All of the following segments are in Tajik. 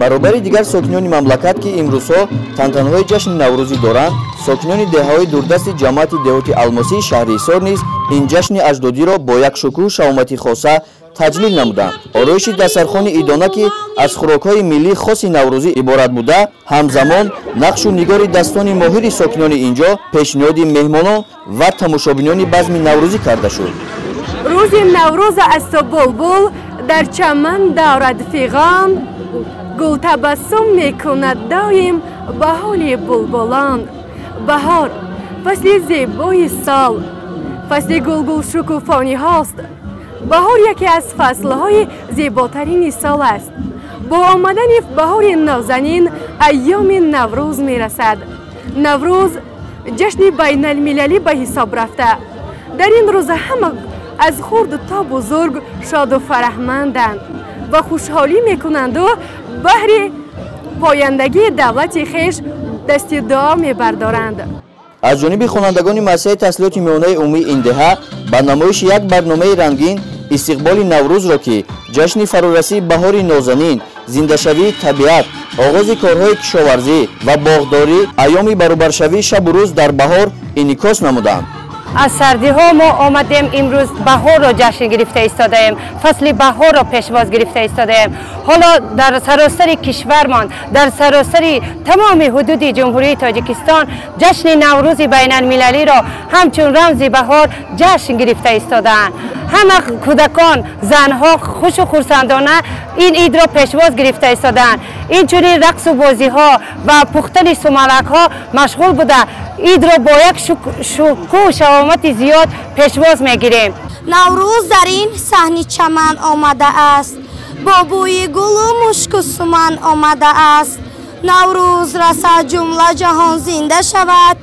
Баробари дигар сокинони мамлакат, ки имрӯзҳо тантанаҳои ҷашни наврӯзӣ доранд, сокинони деҳаҳои дурдасти ҷамоати деҳоти Алмосии шаҳри Ҳисор низ ин ҷашни аҷдодиро бо як шукӯҳу шаҳомати хоса таҷлил намуданд. Ороиши дастархони идона, ки аз хӯрокҳои миллии хоси наврӯзӣ иборат буда, ҳамзамон нақшу нигори дастони моҳири сокинони инҷо пешниҳоди меҳмонон ва тамошобинони базми наврӯзӣ карда шуд. Рӯзи Наврӯз асту булбул дар чаман дорад фиғон, гул табассум мекунад доим ба ҳоли булбулон. Баҳор фасли зебои сол, фасли гулгулшукуфониҳост. Баҳор яке аз фаслҳои зеботарини сол аст. Бо омадани баҳори нозанин айёми Наврӯз мерасад. Наврӯз ҷашни байналмилалӣ ба ҳисоб рафта. Дар ин рӯз ҳама аз хурд то бузург шоду фараҳманданд ва хушҳолӣ мекунанду баҳри пояндагии давлати хеш дасти дуо мебардоранд. Аз ҷониби хонандагони муассисаи таҳсилоти миёнаи умумии ин деҳа ба намоиши як барномаи рангин истиқболи Наврӯзро, ки ҷашни фарорасии баҳори нозанин, зиндашавии табиат, оғози корҳои кишоварзӣ ва боғдорӣ, айёми баробаршавии шабу рӯз дар баҳор инъикос намуданд. Аз сардиҳо мо омадем, имрӯз баҳорро ҷашн гирифта истодаем, фасли баҳорро пешвоз гирифта истодаем. Ҳоло дар саросари кишвармон, дар саросари тамоми ҳудуди Ҷумҳурии Тоҷикистон ҷашни Наврӯзи байналмилалиро ҳамчун рамзи баҳор ҷашн гирифта истодаанд. Ҳама кӯдакон, занҳо хушу хурсандона ин идро пешвоз гирифта истодаанд. Инчунин рақсу бозиҳо ва пухтани сумалакҳо машғул буда, идро бо як шукӯҳу шаҳомати зиёд пешвоз мегирем. Наврӯз дар ин саҳни чаман омадааст, бо бӯи гулу мушку суман омадааст. Наврӯз расад, ҷумла ҷаҳон зинда шавад,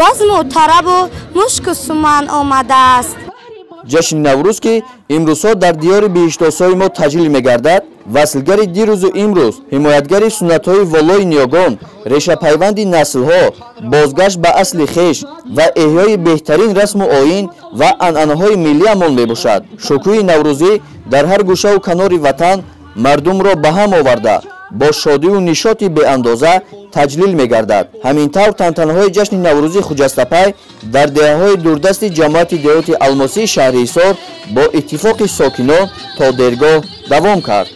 базму тарабу мушку суман омадааст. Ҷашни Наврӯз, ки имрӯзҳо дар диёри биҳиштосои мо таҷлил мегардад, васлгари дирӯзу имрӯз, ҳимоятгари суннатҳои волои ниёгон, решапайванди наслҳо, бозгашт ба асли хеш ва эҳёи беҳтарин расму оин ва анъанаҳои миллиамон мебошад. Шукӯҳи наврӯзӣ дар ҳар гӯшаву канори ватан мардумро ба ҳам оварда, бо шодиву нишоти беандоза таҷлил мегардад. Ҳамин тавр тантанаҳои ҷашни наврӯзии хуҷастапай дар деҳаҳои дурдасти ҷамоати деҳоти Алмосии шаҳри Ҳисор бо иттифоқи сокинон то дергоҳ давом кард.